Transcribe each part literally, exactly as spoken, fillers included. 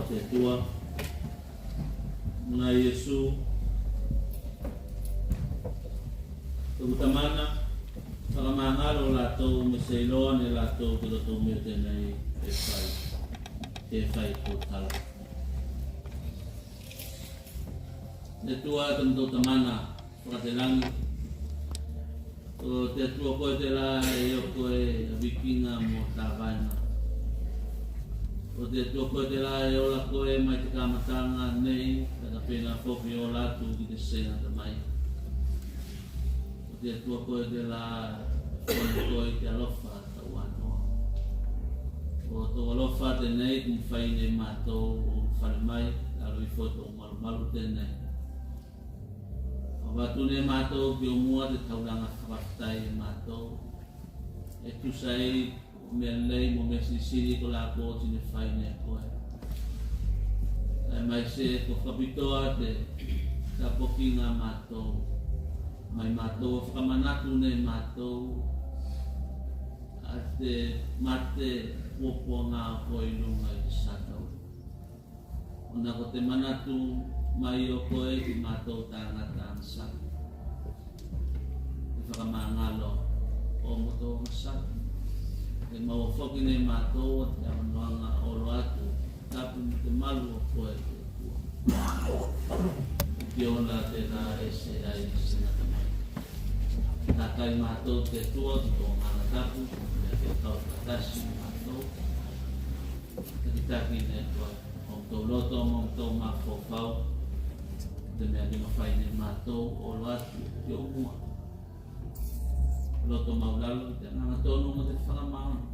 Te Atua, muna Iesu, toku Tamana, fakamagalo latou me se iloa ne latou te loto mea tenei e fai, e fai ko tala. Te Atua, te motou Tamana fakatelagi. Ko te Atua koe tela e oko e vikiga mo tavaega. Ko te Atua koe tela e ola koe mai te kamataga nei, kae penā foki e ola atu ki te sega tamai. Ko te Atua koe tela e fono koe i te alofa tauanoa. Ko tou alofa tenei ko mafai ne matou o fale mai, alo ifo tou malumalu tenei. Avatu ne matou ki ou mua te taulaga fakafetai e matou. E tusa ei mea lei mo mea silisili kolā ko oti ne fai ne koe. Kae maise ko fakapitoa te tapuakiga a matou. Mai matou o fakamanatu ne matou a te mate puapuaga o koe i luga i te satauro. Ona ko te manatu mai o koe ki matou tagata agasala. Te fakamagalo o motou agasala. E maua foki ne matou o te avanoaga o olo atu, tapu mo te malu o koe te Atua. Ki ona tela e seai se gata mai. Takai matou te Atua ki tou Agaga Tapu, ia ke kau fakatasi matou. Takitaki ne koe o motou loto mo motou mafaufau. Te mea ke mafai ne matou o olo atu ki ou mua. Loto maulalo ki te agaga tonu mo te fakamaoni.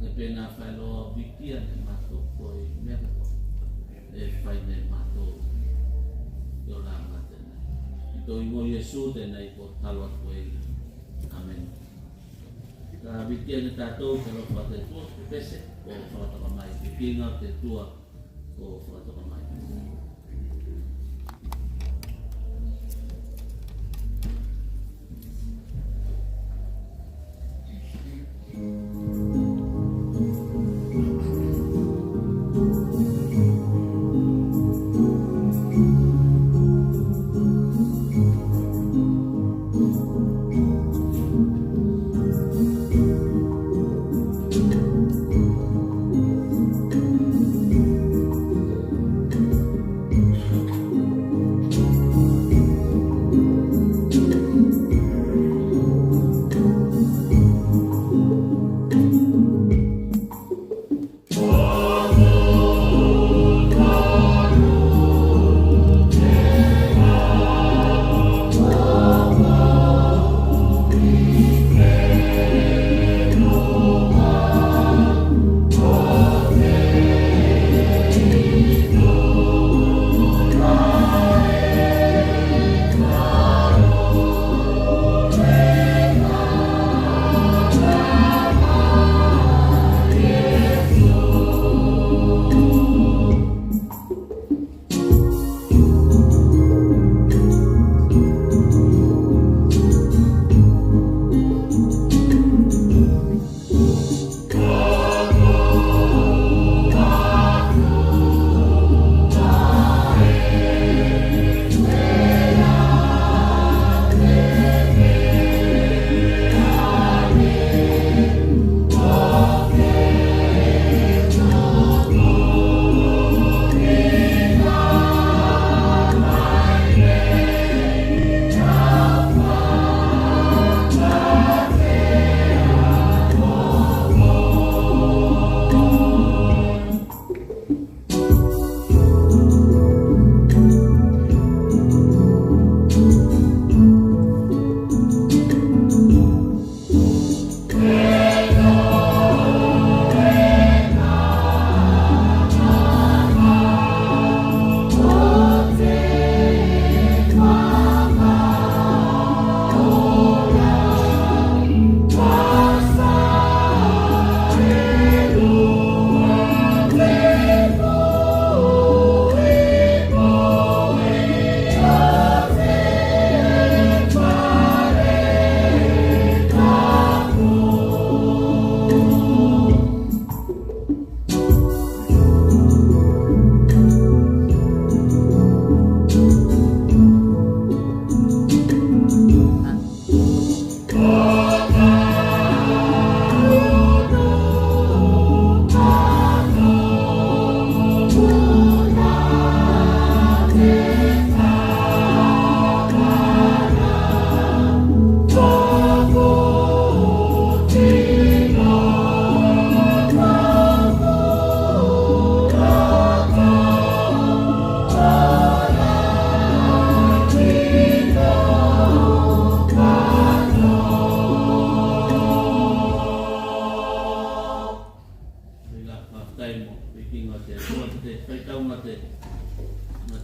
Kae penā faeloa o vikia ne matou koe i mea koe e fai ne matou. I te olaga tenei. I tou igoa Iesu tenei ko talo atu ei. Amene. Ka vikia ne tatou te alofa o te Atua, te pese ko fakatoka mai, vikiga o te Atua ko fakatoka mai.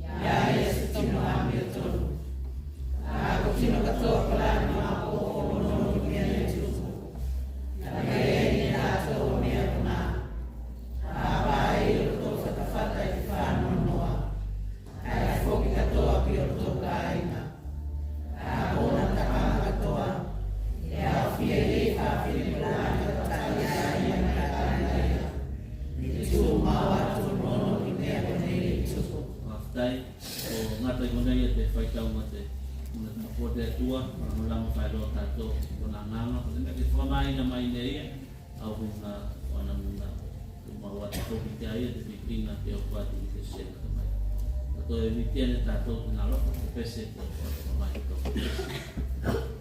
i a ia se tino amiotonu. A ko tino katoa kolā ne maopoopo o nono ki mea ne tupu. Kae mai ei ne tatou a mea konā. A vaai lotou fatafata i te fanoanoa. Kae foki katoa ki olotou kāiga. A ko ona takaga katoa. E aofia i ei fafine kolā ne fakataia i a ia ne kāiga ia. Ne tumau atu o nono ki mea konei e tupu. Fakafetai. Ko gata i konei a te faitauga te, ko te mafuta o te Atua, lagolago faeloa tatou, ko kona agaga, ko te mea ke fakamāina mai ne ia, au huga, o ana muna, tumau atu foki ki a ia te vikiga ke oko atu ki te sega mai. Tatou e vikia ne tatou te alofa, te pese, ko te oko mai tatou.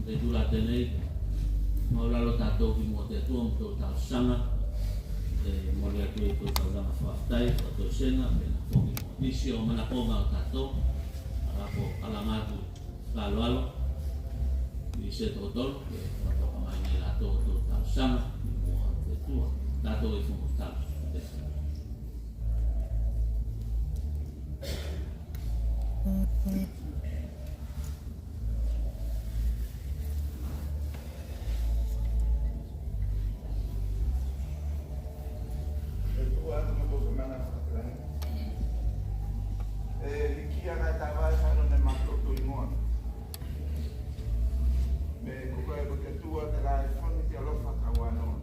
Te itula tenei, maulalo tatou ki mua te Atua mo tou talosaga. E momoli atu ei tou taulaga fakafetai, tou toesega, penā foki mo nisi o manakoga o tatou, a la ko kalaga atu fakaloalo i se tokotolu, ke fakatoka mai ne latou tou talosaga ki mua te Atua, tatou i fogo talo. E, likia nai tavae fano ne matou tou igoa. Me ko koe ko te Atua telā e fano ki alofa kauanoa.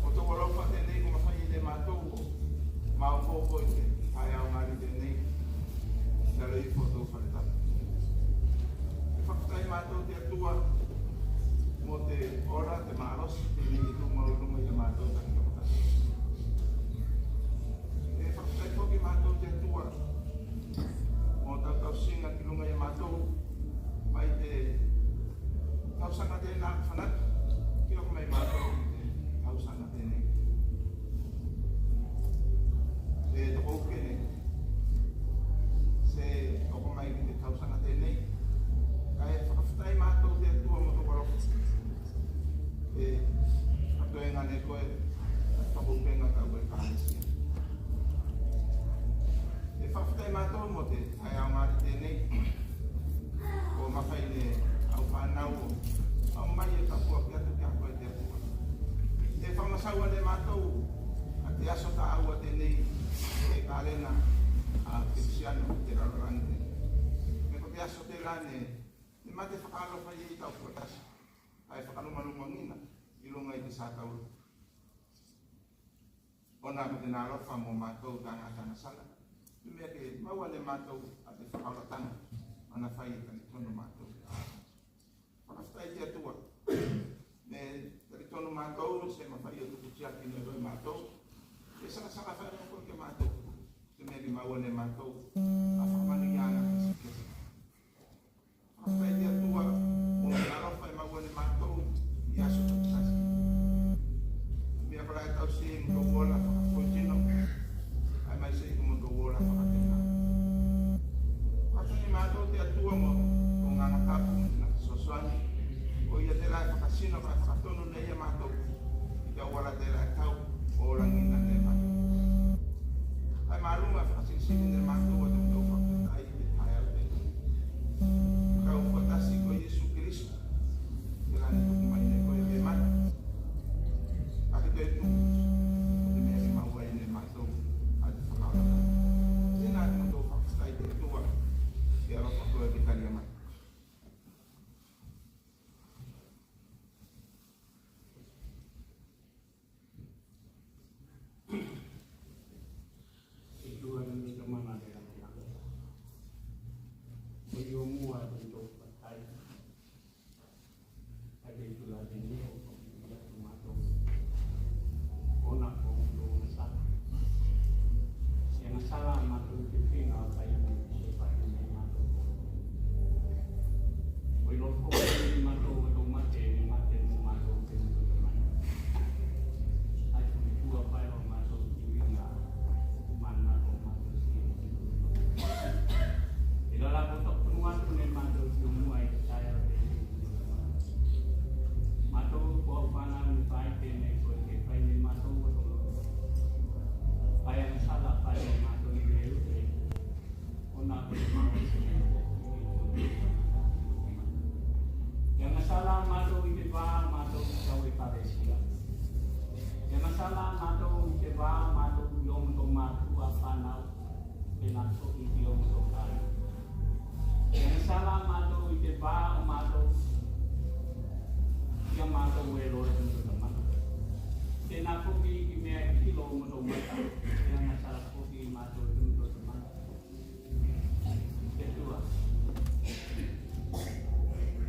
Ko tou alofa tenei ko mafai ne matou o maopoopo i te taeao gali tenei i lalo ifo o tou fale tapu. E fakafetai matou te Atua mo te ola, te malosi tenei e tumau i luga i a matou takitokotasi. E fakafetai foki matou te Atua mo tautausiga ki luga i a matou mai te tausaga tenā fanatu ki oko mai matou i te tausaga tenei. E tokouke ne se oko mai ki te tausaga tenei. Kae fakafetai matou te Atua mo tou alofa. E fakatoega ne koe a tokoupega tau ekalesia. E fakafetai matou mo te taeao gali tenei. Ko mafai ne au fanau o aumai e tapuaki atu ki a koe te Atua. E fakamasaua ne matou a te aso tāua tenei e kalena a Kerisiano i te lalolagi tenei. Me ko te aso telā ne, ne mate fakaalofa i ei tau fuatasi, ae fakalumalumagina i luga i te satauro. Ona ko tena alofa mo matou tagata agasala, me mea ke maua ne matou a te fakaolataga manafai e talitonu matou. Fakafetai te Atua me talitonu matou se mafai o tuku tiaki ne koe matou. E sagasaga fai mo koe ki a matou, se mea ke maua ne matou a fakamanuiaga kesekese. Fakafetai te Atua mo te alofa e maua ne matou i aso takitasi. Mea kolā e tausi ei mo tou ola fakafoitino, ae maise i ko mo tou ola fakatena. Fakafetai matou te Atua mo tou Agaga Tapu mo tena fesoasoani. Ko ia telā e fakasino kae fakatonu ne ia matou i te auala telā e tau o olagina ne matou. Kae maluga e fakasilisili ne matou a te motou fakafetai i te taeao tenei. Tau fakatasi ko Iesu Keliso, telā ne tuku mai ne koe ke mate, kae ke toe tuku, ko te mea ke maua ei ne matou a te fakaolataga. Tena te motou fakafetai te Atua, ke alofa koe ke talia mai. Te Atua ne Tamana te Atua. Ko i o mua te tou fatai. Ai te itula tenei o ko i atu matou. Ona ko tou agasala. E agasala matou i te feiga o fai me se fai me matou. Ko i loto foki matou o tou mate, ne mate mo matou te motou Tamana. Ai ko i tua fai o matou te feiga, mana o matou te feiga. E la la ko toku atu ne matou te mua i te taeao tenei. Matou ko au fanau ne fai tenei ko e ke fai ne matou o tou loto. Fai agasala, fai o matou i te ute. Ona ko te mau e agasala matou i te va matou i tau ekalesia. E agasala matou i te va matou i o matou matua fanau. Penā foki i o matou kai. E agasala matou i te va o matou i a matou e loa te motou Tamana. Penā foki i mea e kilo o matou mata. E agasala foki matou i te motou Tamana. Te Atua.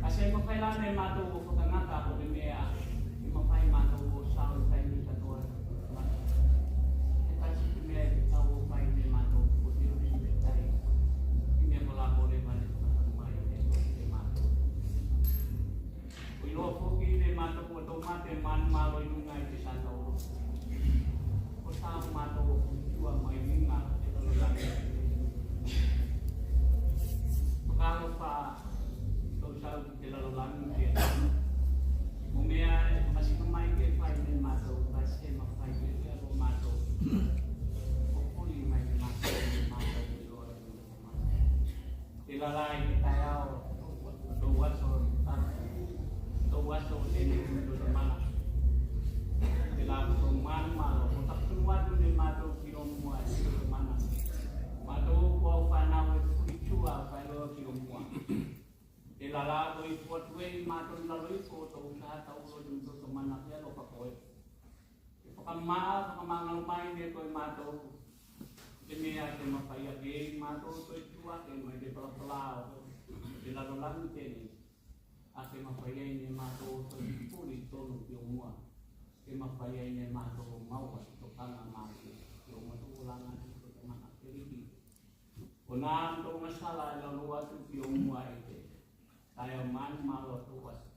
A se mafai la ne matou o fakagata ko te mea e mafai matou o sao i taimi katoa. E tasi te mea e tau o fai ne matou ko te ori i te tai. I mea kolā ko leva ne fakataku mai ne koe ki a matou. Iloa foki ne matou ua tou mate manumalo i luga i te satauro. Ko sa matou o futua mai luga i te lalolagi. Fakaalofa tou sau ki te lalolagi te Atua. Mo mea e fakasino mai ke fai ne matou, kae se mafai ke fai o matou. Ko puli mai ne matou, ne matou iloa. Tela la i te taeao, tou aso, tou aso tenei o Tamana. Tela ko tou manumalo, ko taku atu ne matou ki lou mua e Tamana. Matou ko au fanau e fuli tua, fai loa ki lou mua. Tela la ko ifo atu ei matou i lalo ifo o tou satauro, Tamana, ki alofa koe. Ke fakama, fakamagalo mai ne koe matou. Te mea ke mafai ake ei matou toe tu ake mai te palapala o te lalolagi tenei. A ke mafai ai ne matou toe puli tonu ki o mua. Ke mafai ai ne matou o maua te tokanga matou ki o matou olaga, ki o te mana Kelisi. Ko na tou agasala e lalo atu ki o mua i te taeao manumalo tou aso.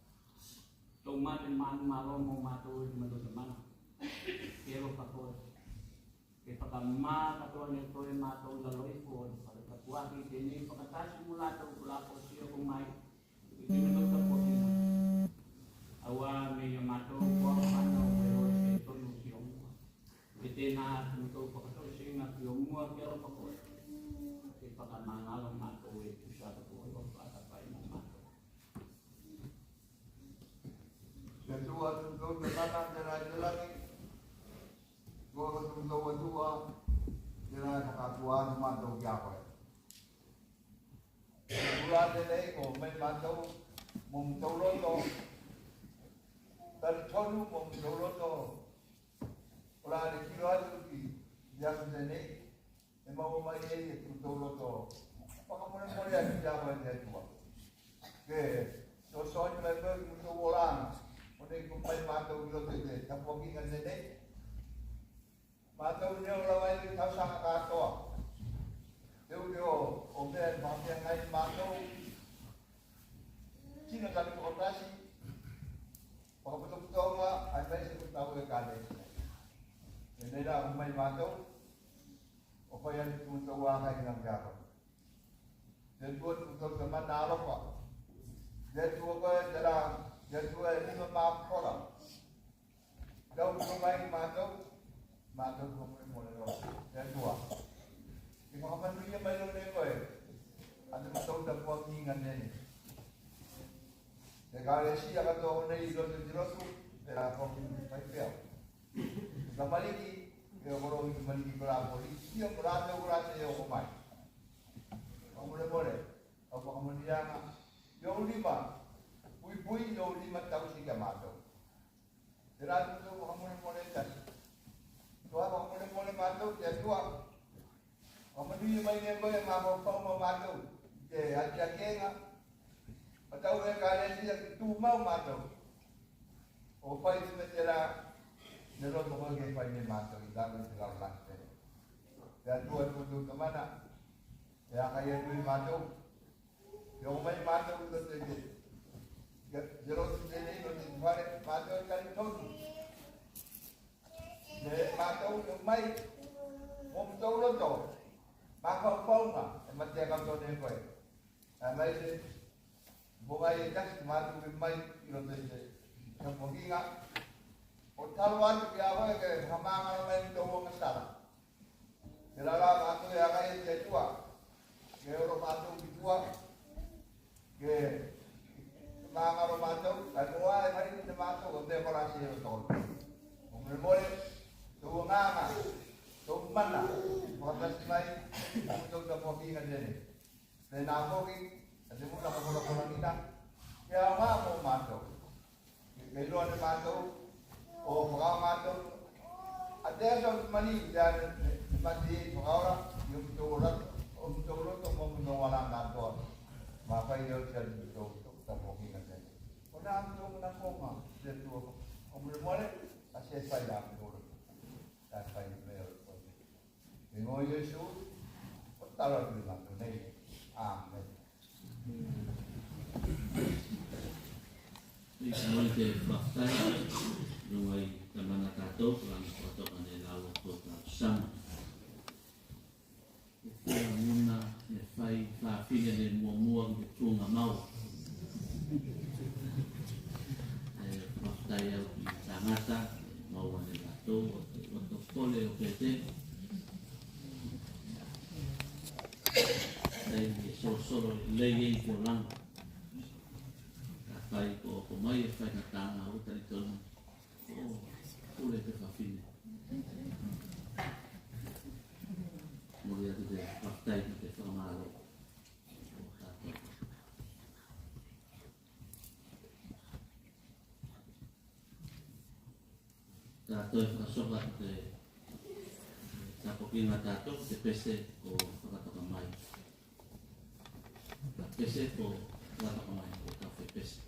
Tou mate manumalo mo matou i te matou Tamana. Ke alofa koe. Ke fakama katoa ne koe matou i lalo ifo o te fale tapuaki tenei, fakatasi mo latou kolā ko sio ko mai i te matou tapuakiga. Aua me ia matou ko au fanau e olo se tonu ki o mua. Ke tena atu tou fakatausiga ki o mua, ke alofa koe. Ke fakamagalo matou e tusa atu koe o fakatapai mo matou. Te Atua, te Atua, te Tamana, te Aliki o te lagi. Ko te Atua, te Atua, tela e fakatuai matou ki a koe. Te Atua, tenei ko mai matou mo motou loto talitonu, mo motou loto o la te kilo atu ki te aso tenei. E maua mai ei e tou loto fakamolemole atu ki a koe te Atua. Ke fesoasoani mai koe ki tou olaga. Konei ko mai matou ki loto i te tapuakiga tenei. Matou ne o lava i te tausaga katoa. Te ui o, o mea e fakafeagai matou. Tino tali tokotasi. Fakapotopotoga, ae maise ko tau ekalesia. Tenei la ko mai matou. O fai atu ki tou akai na ki a koe. Te Atua, te Atua Tamana alofa. Te Atua koe tela, te Atua e lima mafola. Tau ko mai ki matou, matou ko molemole loa. Te Atua. Ke fakamanuia mai loa ne koe a te matou tapuakiga nei. Te ekalesia katoa konei i loto i te lotu, tela foki fai pea. Tamaliki, e oko loa ki tamaliki kolā ko lisi, ia kolā te kolā te oko mai. Fakamolemole, au fakamolemole, ia ou lima puipui, ia ou lima tausi ki a matou. Tela tou fakamolemole tasi. Tou fakamolemole matou, te Atua. Fakamolemole mai ne koe e mafaufau mo matou. Te atiakega. Matou ekalesia ke tumau matou. O fai te mea tela ne loto koe ke fai ne matou i tatou te lalolagi tenei. Te Atua, te Atua Tamana. E akai atu i matou. Ke o mai matou i loto i te, i te lotu tenei, i loto i te fale, matou e talitonu. Ne matou e o mai mo motou loto mafaufauga e matea katoa ne koe. Ae maise, mo gai e tasi matou e mai i loto i te tapuakiga. O talo atu ki a koe ke fakamagalo mai tou agasala. Tela la matou e agai te Atua. Ke olo matou ki tua. Ke magalo matou, kae mo a e fai ne matou o te kolā se o tou. Mo molemole, tou agaga, tou mana, fakatasi mai, tou tapuakiga tenei. Tena foki a te muna ka folafolagina ke aoga mo matou. Ke iloa ne matou o fakaoga atu a te aso mani, te aso mani fakaola i o matou loto, o matou loto mo matou ala katoa. Mafai o te aso matou tapuakiga tenei. Kona matou muna koga te Atua. Fakamolemole a se fai la matou loto. Ka fai mea o te Atua. Te igoa o Iesu, ko talo atu i matou nei. Amene. Isi moli te fakafetai, luga i Tamana tatou, ko lagi fakatoka ne lau o tou talosaga. E fai muna, e fai fafine ne muamua ki te tuga mau. E fakafetai au ki tagata, e maua ne latou, o te, o te kole o pete. Fai e solosolo lei ei ki olaga. Kafai ko oko mai e faigataga o talitonu. O, pule te fafine. Moli atu te fakafetai ki te fakamalo. Tatou e fakasoka atu te tapuakiga tatou, te pese ko fakatoka mai. Pese ko fakatoka mai, ko tafe pese.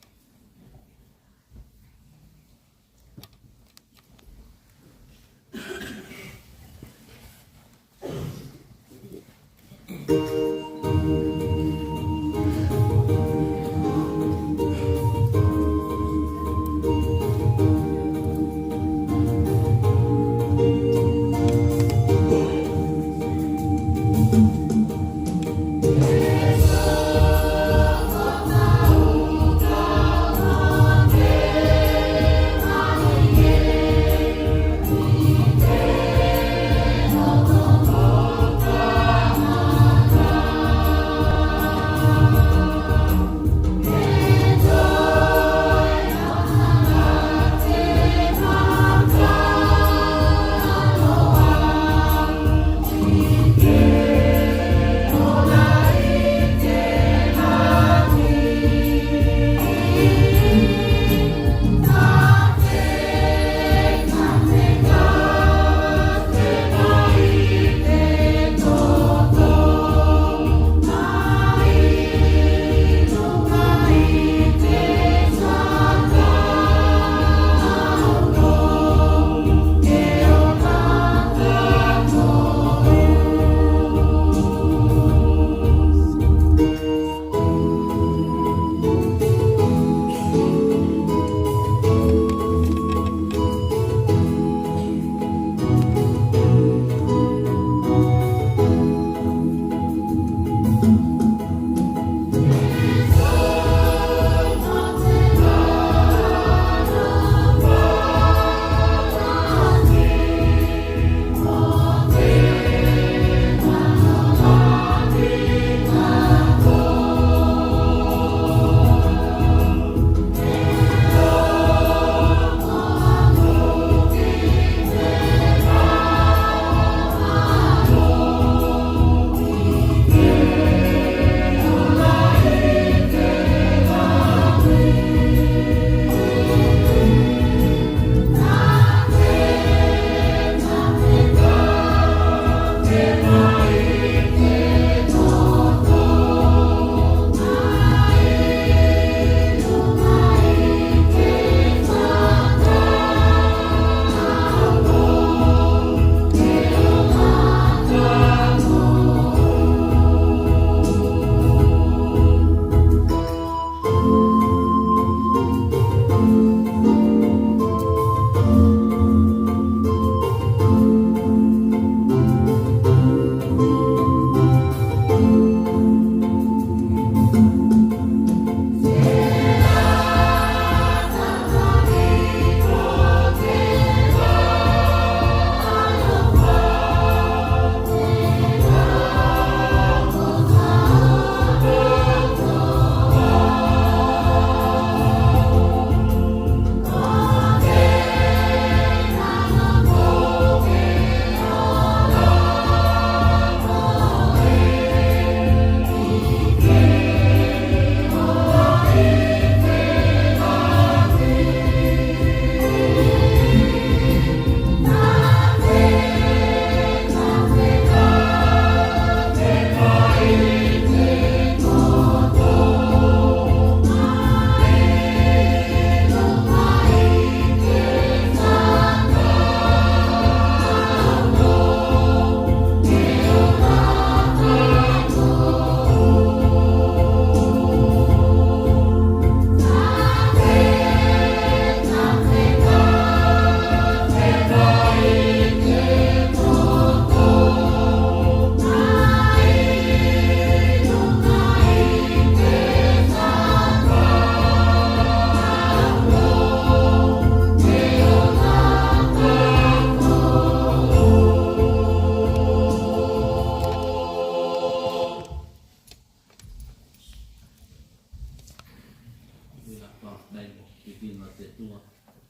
Te igoa o te Atua.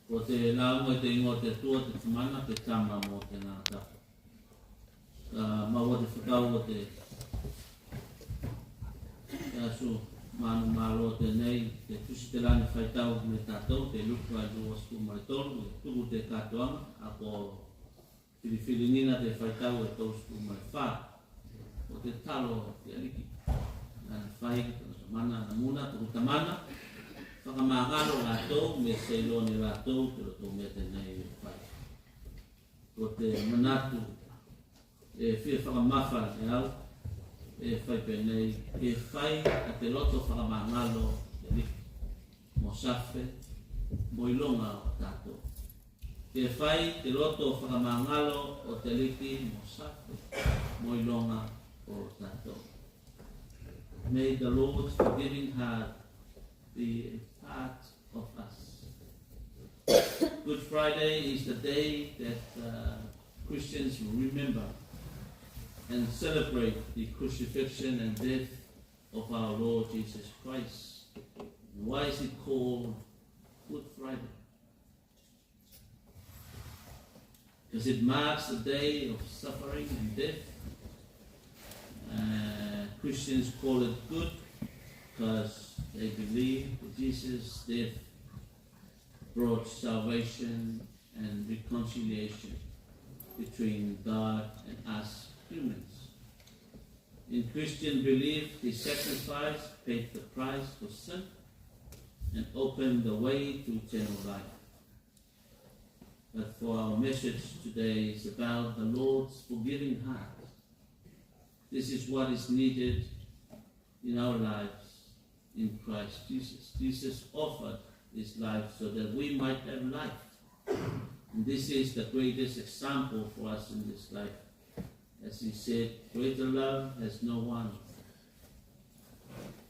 Ko te lauga i te igoa o te Atua, te Tamana, te Tama mo te Agaga Tapu. Ka maua te fakau o te aso manumalo tenei, te tusi tela ne faitau me tatou, te Luka e lua sefulu ma le tolu, e tuku te katoaga, a ko filifiligina te faitau e tolu sefulu ma le fa. Ko te talo a te Aliki. Na fai ki tona tamana, na muna, tuku tamana, fakamagalo latou, me se iloa ne latou te lotou mea tenei e fai. Ko te manatu e fia fakamafa ne au, e fai penei, ke fai a te loto fakamagalo a te Aliki mo safe mo iloga o tatou. Ke fai te loto fakamagalo o te Aliki mo safe mo iloga o tatou. May the Lord's forgiving heart be a part of us. Good Friday is the day that uh, Christians will remember and celebrate the crucifixion and death of our Lord Jesus Christ. Why is it called Good Friday? Because it marks the day of suffering and death. Uh, Christians call it good because they believe that Jesus' death brought salvation and reconciliation between God and us humans. In Christian belief, his sacrifice paid the price for sin and opened the way to eternal life. But for our message today is about the Lord's forgiving heart. This is what is needed in our lives in Christ Jesus. Jesus offered his life so that we might have life. And this is the greatest example for us in this life. As he said, greater love has no one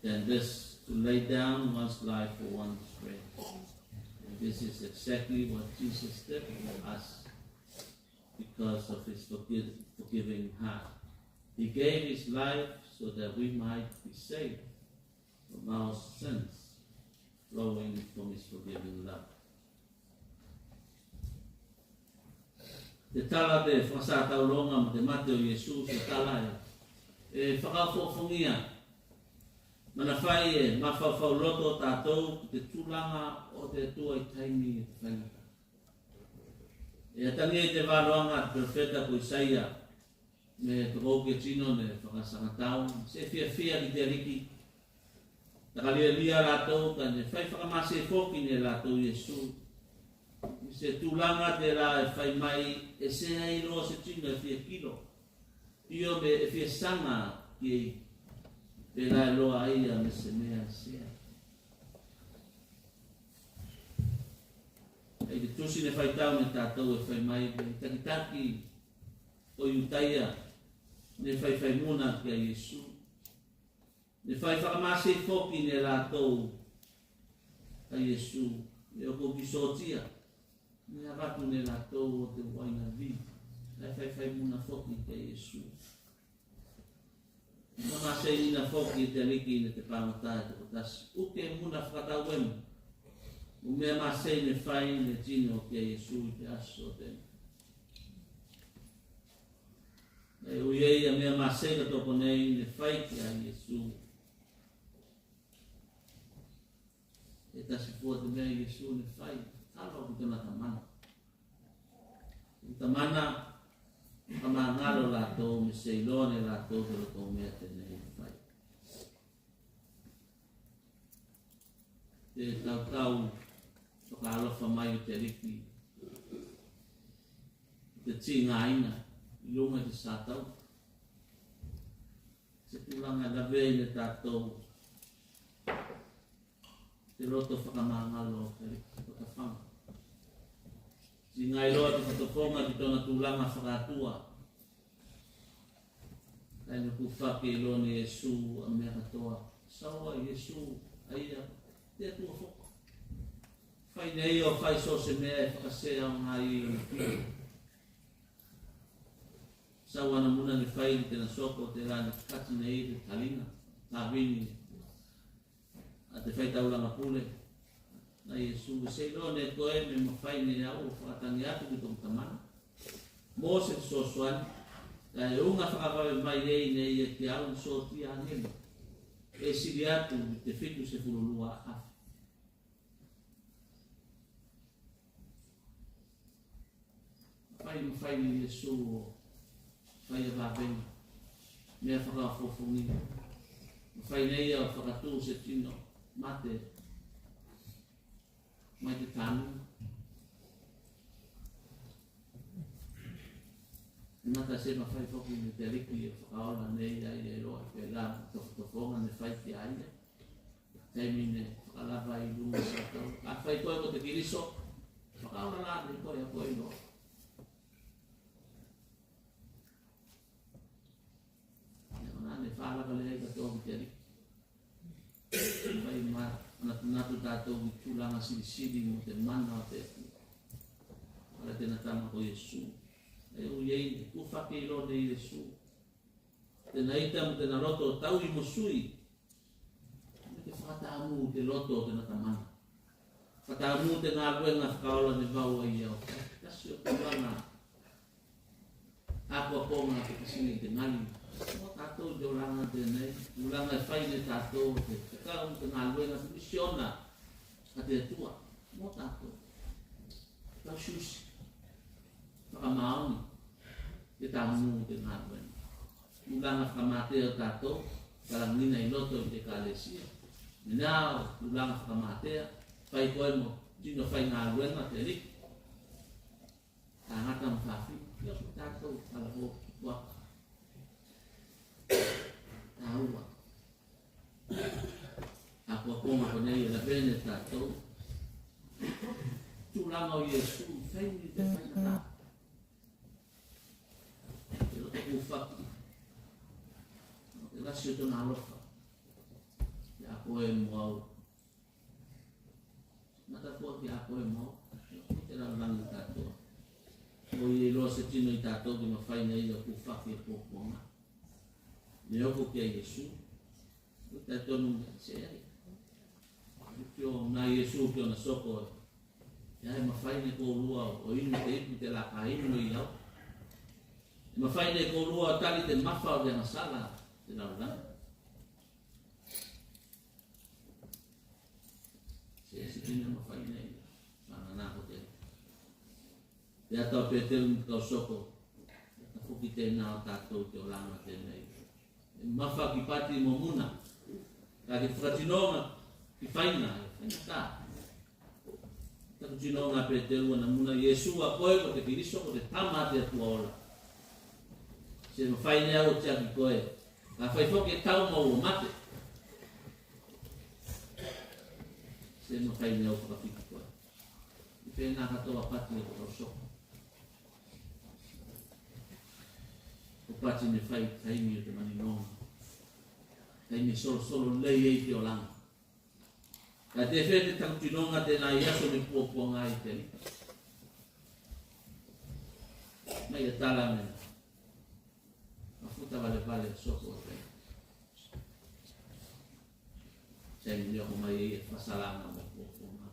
than this, to lay down one's life for one's friend. And this is exactly what Jesus did for us because of his forgiv- forgiving heart. He gave his life so that we might be saved from our sins, flowing from his forgiving love. Te tala te fakasatauroga mo te mate o Iesu, se tala e, e fakaofoofogia. Manafai e mafaufau loto tatou ki te tulaga o te Atua i taimi o te faigata. E atagia i te valoaga a te perofeta ko Isaia, me tokouke tino ne fakasagatau, se fiafia ki te Aliki. Takalialia latou, kae ne fai fakamasei foki ne latou Iesu. I se tulaga tela e fai mai, e seai loa se tino e fia kilo. Io, me e fia saga ki ei, pela e iloa a ia me se mea e seai. I te tusi ne faitau ne tatou e fai mai, i te takitaki o Iutaia ne faifai muna ki a Iesu. Ne fai fakamasei foki ne latou a Iesu, e oko ki sotia, ne avatu ne latou o te uaina vivi, kae faifai muna foki ki a Iesu. Na masei ina foki te Aliki ne te pagota e tokotasi. Uke muna fakatau emu. O mea masei ne fai ne tino ki a Iesu i te aso tenei. E ui ei a mea masei katoa konei ne fai ki a Iesu. E tasi fua te mea Iesu ne fai, talo ki tona Tamana. Tamana, fakamagalo latou me se iloa ne latou te lotou mea tenei e fai. Te tautau fakaalofa mai o te Aliki, te tigaina i luga i te satau. Se tulaga e lavea ne tatou te loto fakamagalo o te Aliki, o tafaga. Tiga iloa te fatofoga ki tona tulaga fakaatua. Kae ne kufaki iloa ne Iesu a mea katoa. Saua Iesu, a ia te Atua foki. Fai ne ia o fai so se mea e fakasea ona i ona kilo. Saua ana muna ne fai ki tena soko, tela ne kati ne i te taliga, tavini a te faitaulaga pule. Iesu, e se iloa ne koe me mafai ne au o fakatagi atu ki toku Tamana mo se fesoasoani, kae uga fakavave mai ei ne ia ki au ne sotia agelu e sili atu i te fitusefulu lua afe. Mafai, mafai ne Iesu o fai a vavega, mea fakaofoofogia. Mafai ne ia o fakatu se tino mate mai te tanuga. E mata se mafai foki ne te Aliki o fakaola ne ia, ia iloa pe la tofotofoga ne fai ki a ia. Taimi ne fakalava i luga i tatou. Afai koe ko te Keriso, fakaola la ne koe a koe iloa. Ia ona ne fakalava lea i tatou ki te Aliki. Fai ma, manatunatu tatou ki tulaga silisili mo te mana o te Atua. Ala tena Tama ko Iesu. Ai o iai ne kufaki iloa ne Iesu tena ita mo tena loto o taui mo sui. Me te fakatamu te loto o tena Tamana. Fakatamu te galuega fakaola ne vau ai au. Kasi o tulaga akoakoga ke kasini te gali. Mo tatou te olaga tenei, olaga e fai ne tatou, te fekau mo te galuega, te misiona a te Atua. Mo tatou. Tau siusi. Fakamaoni. Te tamu te galuega. Tulaga fakamatea o tatou, talagina i loto i te Ekalesia. Mena o tulaga fakamatea, fai koe mo tino faigaluega te Aliki. Tagata ma fafine, ia ko tatou, ala ko tuaka. Taua. Akoakoga konei e lavea ne tatou. Tulaga o Iesu, fai ne te faigata. Te loto kufaki. Te lasi o tona alofa. Ia koe mo au. Mata fua ki a koe mo au. Te lalolagi tatou. Ko ia iloa se tino i tatou ke mafai ne ia o kufaki e puapuaga. Ne oko ki a Iesu. Ko te tonu me se ai. Ki ona Iesu, ki ona soko. Ia e mafai ne koulua o inu te ipu te laka inu i au. E mafai ne koulua o tali te mafa o te agasala te lalolagi. Se, se tino e mafai ne ia. Fagana ko te. Te ata o Peteru mo te kau soko. Te ata foki tena o tatou te olaga tenei. E mafa ki pati mo muna. Kae ki fakatinoga ki faiga, e faigata. Taku tinoga a Peteru ana muna, Iesu a koe ko te Keriso, ko te Tama a te Atua ola. Se mafai ne au o tiaki koe. Kafai foki e tau mau o mate. Se mafai ne au fakafiti koe. I penā katoa pati o te kau soko. Ko pati ne fai taimi o te maninoga. Taimi e solosolo lei ei te olaga. Kae tefea te taku tinoga tenā i aso ne puapuaga ai te Aliki. Mai ia tala me mafuta valevale soko o te. Taimi ne oko mai ei e fakasalaga mo puapuaga.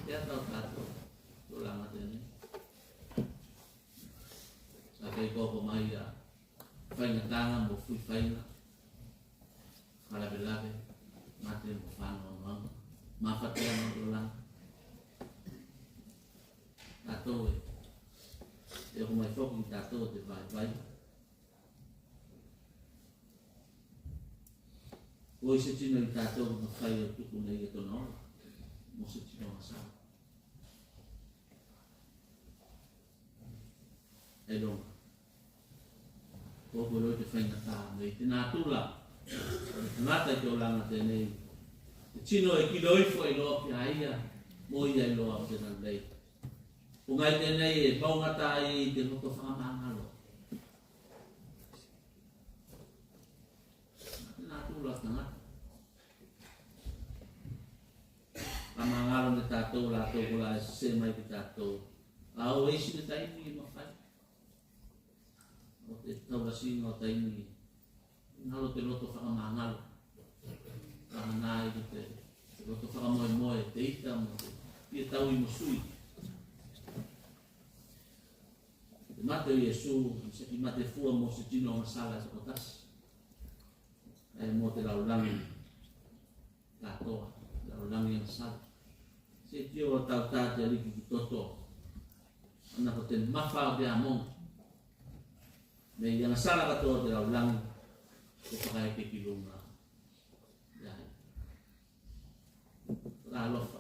Te ata o tatou, tulaga tenei. Sa kei koko mai a faigataga mo fui faiga. Fakalavelave, mate mo fanoanoaga. Mafatia mo tulaga. Tatou e. E oko mai foki tatou te vaivai. Ko i se tino i tatou mafai o tuku nei e tona ola mo se tino agasala. E loga. Ko ko loa te faigata nei te natura o te tagata i te olaga tenei. Te tino e kilo ifo ai loa ki a ia mo ia iloa o te lalolei. Ko gai tenei e vaugata ai i te loto fakamagalo. Te natura o tagata. Fakamagalo ne tatou latou kola e sese mai ki tatou. A o isi ne taimi e mafai. O te taulasiga o taimi e Galo te loto fakamagalo. Fakamagalo te, te loto fakamoemoe, te ita mo te, te taui mo sui. Te mate o Iesu, seki mate fua mo se tino agasala e tokotasi. Ae mo te lalolagi katoa, lalolagi agasala. Se tio o tauta te Aliki ki toto. Ana ko te mafa o te amoga. Me i agasala katoa o te lalolagi, ko fakaeke ki luga. Ia. Fakaalofa.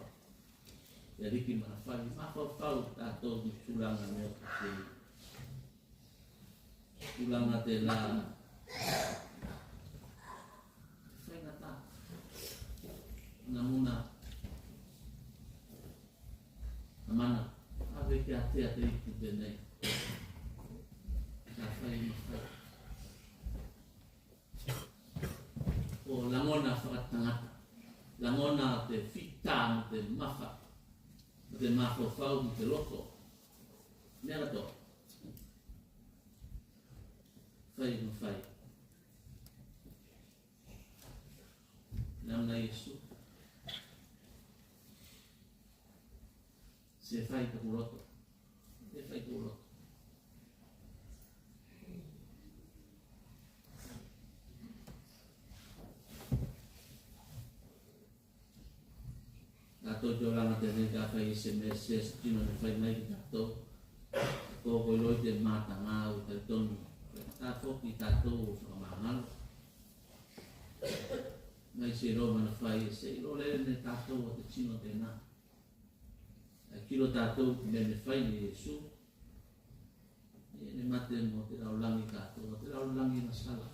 Ia, Aliki manafai, mafaufau tatou ki tulaga mea o te tulaga tela. Faigata. Namuna. Amana. Ave ki a te Aliki tenei. Ka fai mafai. Ko lagona fakatagata, lagona te fita mo te mafa, mo te mafaufau mo te loto. Mea katoa. Fai mafai. Lagona Iesu. Se fai taku loto. Se fai taku loto. Tatou te olaga tenei ka fai se mea se tino ne fai mai ki tatou. Ko ko iloa i te mataga o talitonu. Ka foki tatou o fakamagalo. Mai se iloa manafai, se iloa lele ne tatou o te tino tena. Ae kilo tatou te mea ne fai ne Iesu. Ia ne mate mo te lalolagi katoa, te lalolagi agasala.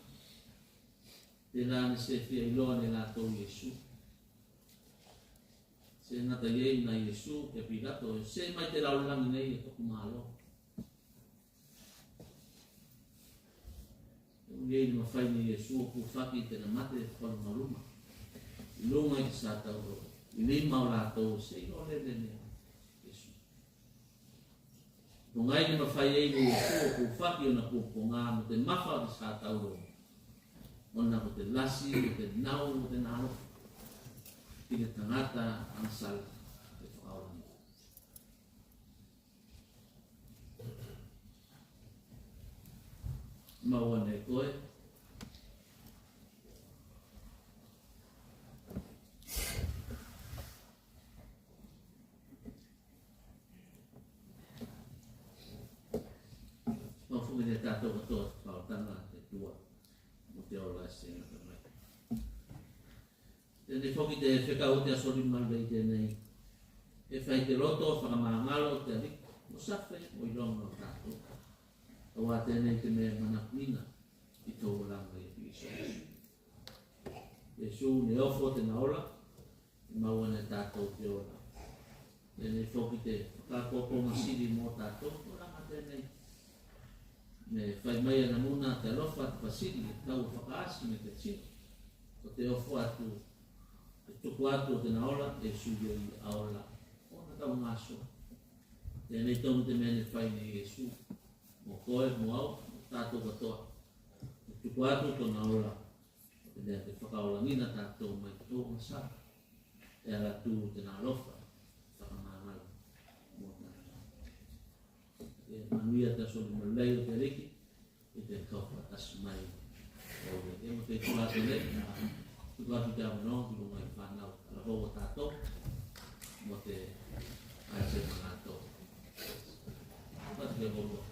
Tela ne se fia iloa ne latou Iesu. Se gata i ei na Iesu ki a Pilato, se mai te lalolagi nei e toku malo. Ia ne mafai ne Iesu o kufaki tena mate fakalumaluma i luga i te satauro i lima o latou se iloa lele ne Iesu. Pogai ne mafai ei ne Iesu o kufaki ona puapuaga mo te mafa o te satauro. Ona ko te lasi, ko te nau, ko te nalofa ki te tagata agasala e fakaola. Maua ne koe. Maua foki ne tatou katoa te faotaga a te Atua mo te ola e se gata mai. Tenei foki te fekau o te aso lima lei tenei. E fai te loto fakamagalo o te Aliki mo safe mo iloga o tatou. Auā tenei te mea e manakoina i tou olaga i a Keriso Iesu. Iesu ne ofo tena ola e maua ne tatou te ola. Tenei foki te fakaopoopoga sili mo tatou, ko laga tenei. Me fai mai ana muna te alofa, te pasili, e tau fakaasi me te tino. Ko te ofo atu, te tuku atu o tena ola, e sui ei a ola. Ona tau gaso. Tenei tonu te mea ne fai ne Iesu. Mo koe, mo au, mo tatou katoa. Te tuku atu tona ola. Ko te mea te fakaolagina tatou mai tou agasala. E ala tu tena alofa fakamagalo mo tatou. E manuia te aso lima lei o te Aliki i te kau fakatasi mai. O ia mo te tuku atu nei, tuku atu te avanoa ki luga i fanau talavou o tatou mo te aese ma latou. Tuku atu te avanoa.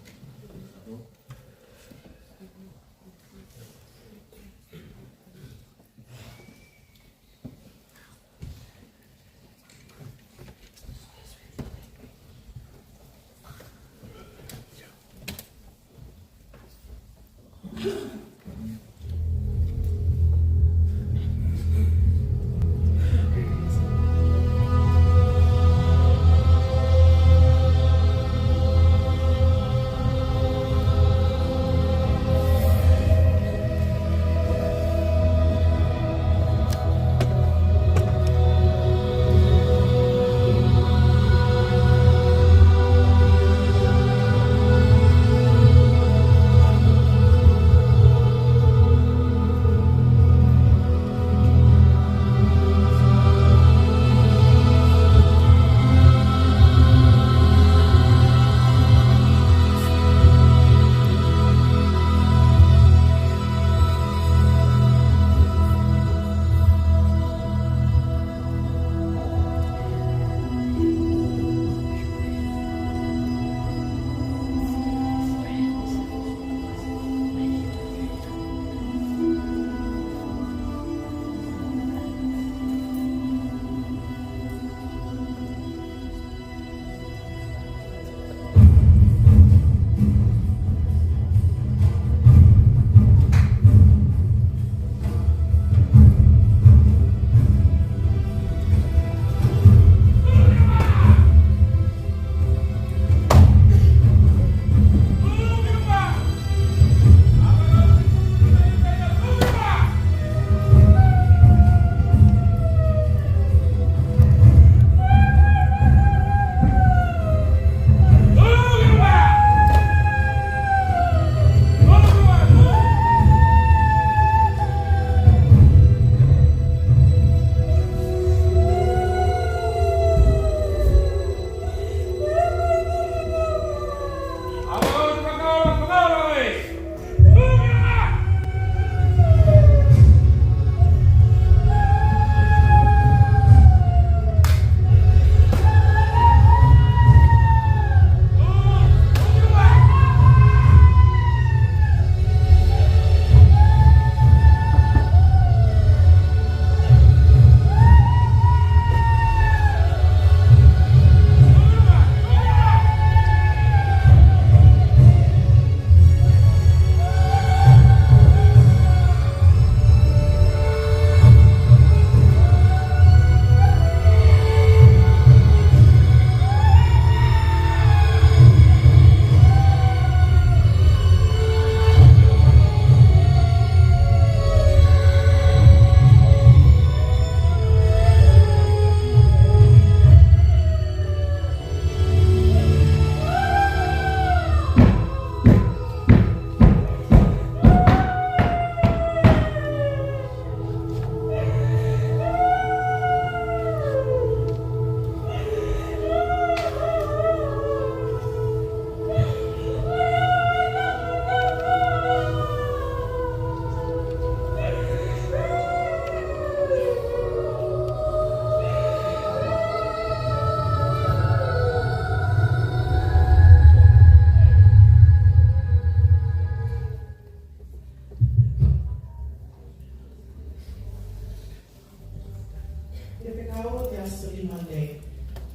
Ko te aso lima lei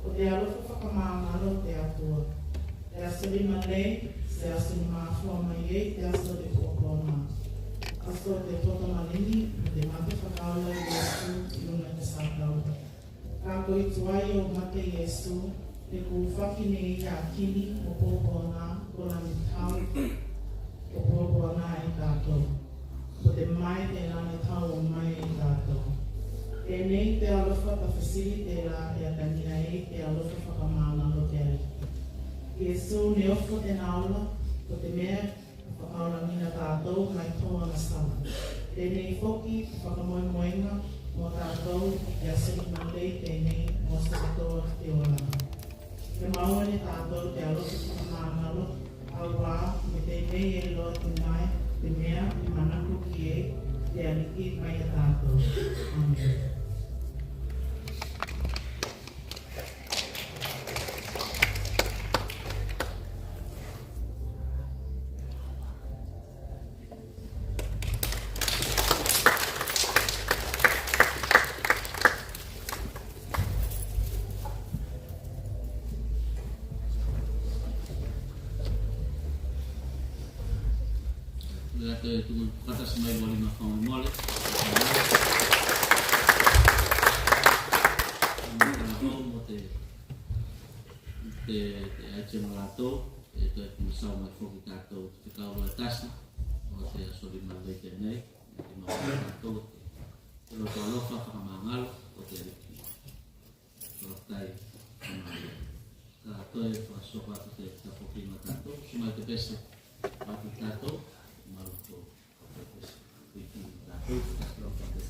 o te alofa fakamagalo o te Atua. Te aso lima lei, se aso ne mafua mai ei te aso o te puapuaga. Aso o te toto maligi mo te mate fakaola o Iesu i luga i te satauro. Kae koi tuai o mate Iesu, ne kufaki ne ia a kini mo puapuaga kolā ne tau o puapuaga ei tatou. Ko te maea telā ne tau o maea ei tatou. Tenei te alofa tafasili telā e atagia ei te alofa fakamagalo o te Aliki. Iesu ne ofo tena ola, ko te mea e fakaolagina tatou mai tona sala. Tenei foki te fakamoemoega mo tatou i te aso lima lei tenei mo aso katoa o te olaga. Ke maua ne tatou te alofa fakamagalo, auā me tenei e iloa tenā te mea e manako ki ei te Aliki mai ia tatou. Amene. Ia te tuku fakatasi mai mo lima fakamolemole. Mo te, te, te aitema latou e toe tuku sau mai foki tatou te kau loa e tasi o te aso lima lei tenei. Te mau tatou te loto alofa fakamagalo o te Aliki. Fakafetai. Ka toe fakasoa atu te tapuakiga tatou, susu mai te pese atu tatou, mau loto alofa pese. Kuiki tatou, tatou, tatou.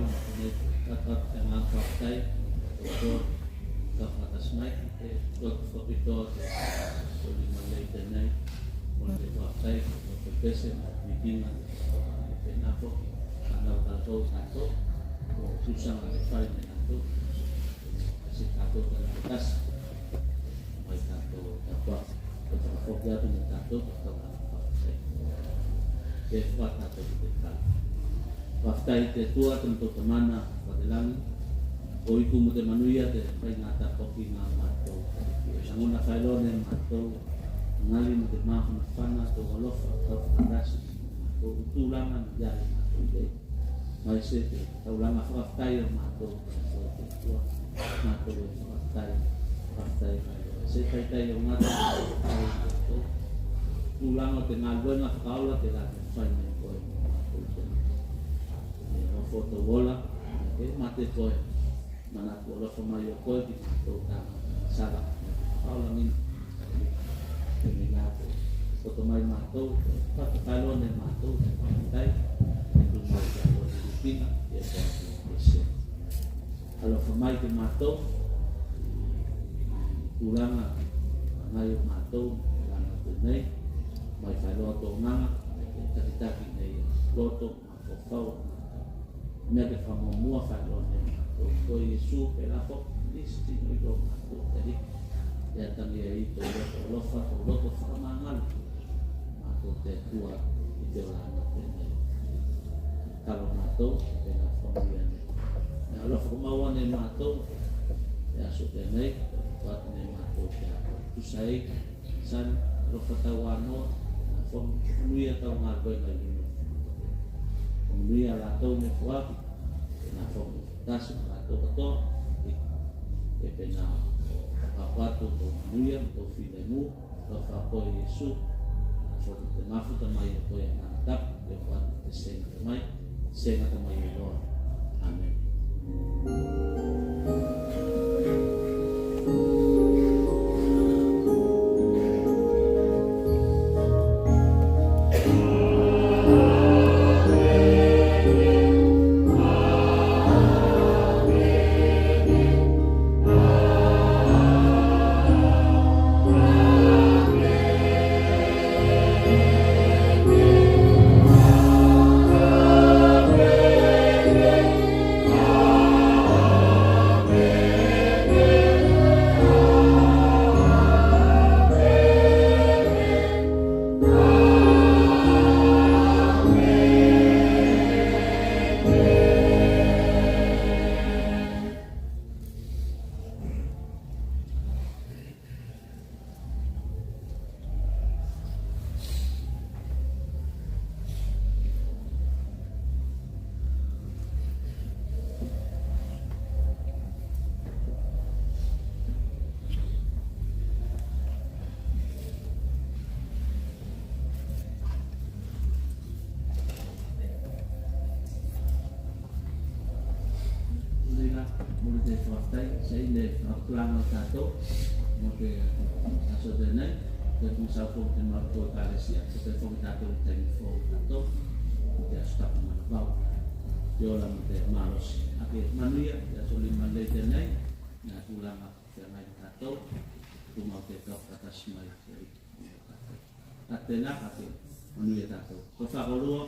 Nei, tata te nga fakafetai, tata, tata mai, e, tata fakafetai, soli malei tenei, mo te fakafetai, mo te pese, mo te vikiga, mo te penā foki, a nau tatou, tatou, o tusaga e fai ne tatou, se tatou tala tasi, mai tatou, tatou, Ko fakafoki atu ne tatou, tatou fakafetai. Ke fua tatou ki te tala. Fakafetai te Atua, te motou Tamana fakatelagi. Ko iku mo te manuia te faiga tapuakiga a matou. E lagona faeloa ne matou, gali mo te mafanafana tou alofa, tou fakatasi, tou tulaga ne ia matou i ei. Maise te taulaga fakafetai o matou, o te Atua, matou e fakafetai, fakafetai, maise taitai o gata, fakafetai o tou tulaga o te galuega fakaola telā te fai ne koe mo matou tenei. E ofo tou ola, e mate koe. Manatu alofa mai o koe ki matou tama sala, fakaola mai. Te mea ko, ko poto mai matou, fakafetai loa ne matou, te fakafetai, e tu mai ki a koe te lupina, e koe te pese. Alofa mai ki matou, tulaga, mai o matou, tulaga tenei, mai fai loa tou Agaga, e takitaki nei loto, mafaufau, mea ke fakamuamua faeloa ne matou. Ko Iesu, pelā foki, nisi tino i lo matou, te Aliki. E atagia ei tou loto alofa, tou loto fakamagalo. Matou te Atua, i te olaga tenei. Kalo matou, pelā fakamuia nei. Mea alofa fakamoemoe ne matou, i aso tenei, ko atu ne matou ki a koe. Tusa ei, Sani, alofa tauanoa, na foki, manuia tau galuega i luga. Manuia latou ne foaki, na foki, tasi ma latou katoa, e penā, o, o atu tou manuia, tou filemu, alofa o koe Iesu, na foki te mafuta mai o koe Agaga Tapu, e foaki te sega mai, Sega tamai e loa. Amene. Muli la, muli te fakafetai, se i le fakatulaga o tatou mo te aso tenei, te kumisau foki te malu o ekalesia, se te foki tatou i taimi fou tatou, te Aso Tapu Manavao. Te ola mo te malosi. Ake manuia te aso lima lei tenei, na tulaga feagai mo tatou, kumau te kau fakatasi mai. A tenā, ka te manuia tatou. Ko fakalua.